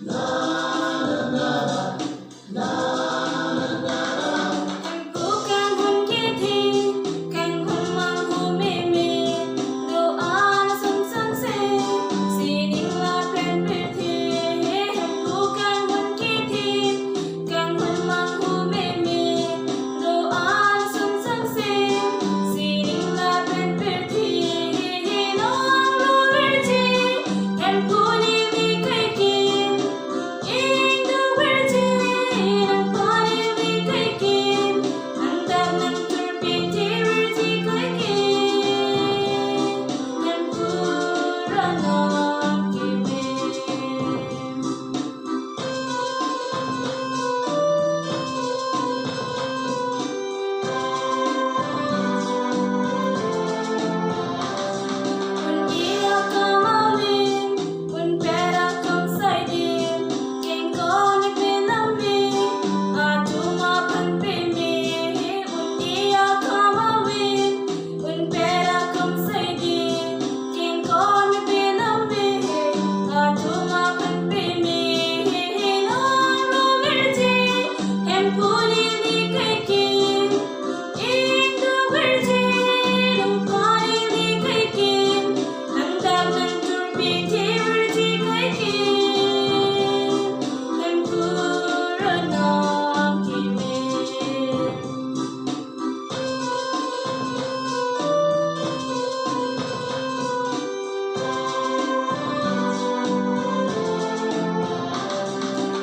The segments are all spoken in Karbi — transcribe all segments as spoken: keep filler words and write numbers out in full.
Hemphu kanghon kethe, kanghon manghu meme, do-an sungsangse, sining lapen pirthe. Hemphu kanghon kethe, kanghon manghu meme, do-an sungsangse, sining lapen pirthe. Nanglo virji, Hemphu neli kaike, ingduk virji, nangphan neli kaike, nangdak nangthur pite virji kaike, Hemphu ronang keme. Un-e akam amen, unpet akam saidin, kengkon pen ame, atum aphan peme. Un-e akam amen, unpet akam saidin, kengkon pen ame, atum aphan peme. Nanglo virji, Hemphu neli kaike, ingduk virji, nangphan neli kaike, nangdak nangthur pite virji kaike, Hemphu ronang keme.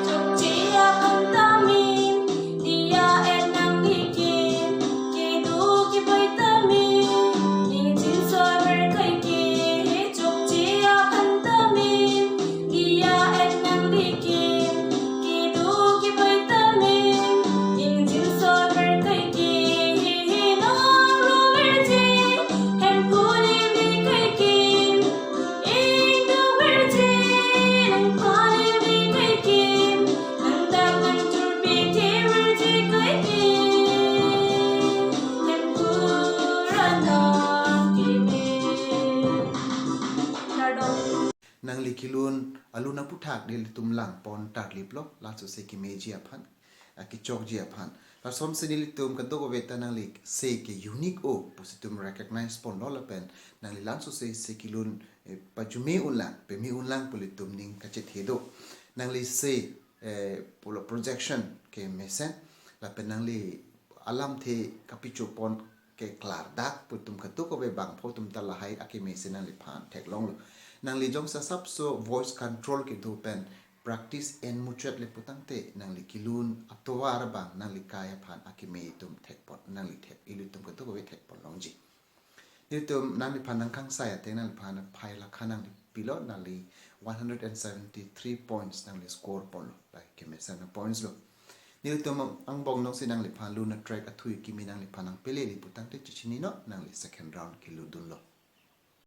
Chokche aphan tame, diya-et nangli ke, kedo keboi tame, ingjinso ver kaike. Chokche aphan tame, diya-et nangli ke, kedo keboi tame, ingjinso ver kaike. Nanglo virji, Hemphu neli kaike, ingduk virji, nangphan neli kaike, nangdak nangthur pite virji kaike, Hemphu ronang keme. Kardom. Nangli kelun alun aphuthak nelitum langpon tarliplo, laso se kemeji aphan, akechokji aphan. Lasonsi nelitum kadokave ta nangli se ke unique o pusi itum recognize ponlo lapen nangli laso se se kelun, eh, pajume unlang, peme unlang pu ilitum ning kachethe do. Nangli se, eh, pulo projection kemesen, lapen nangli alamthe kapichopon keklardak pu itum kadokave bangpho atum ta lahai akemesen nangliphan theklonglo. Nangli jongsi asapso voice control kedo pen practice en muchot le putangte nangli kelun atovar abang nangli kai aphan akeme itum thekpon, nangli thek, ilitum kadokave thekpon longji. Nelitum nangliphan nangkangsai ateng nangliphan phai lakha nangli pilo, nangli one hundred and seventy-three points nangli score ponlo, bai kemesen a points lo. Nelitum angbong nongsi nangliphan lun a track athui kimi nangliphan nangpele le putangte chechinino, nangli second round kelutdunlo.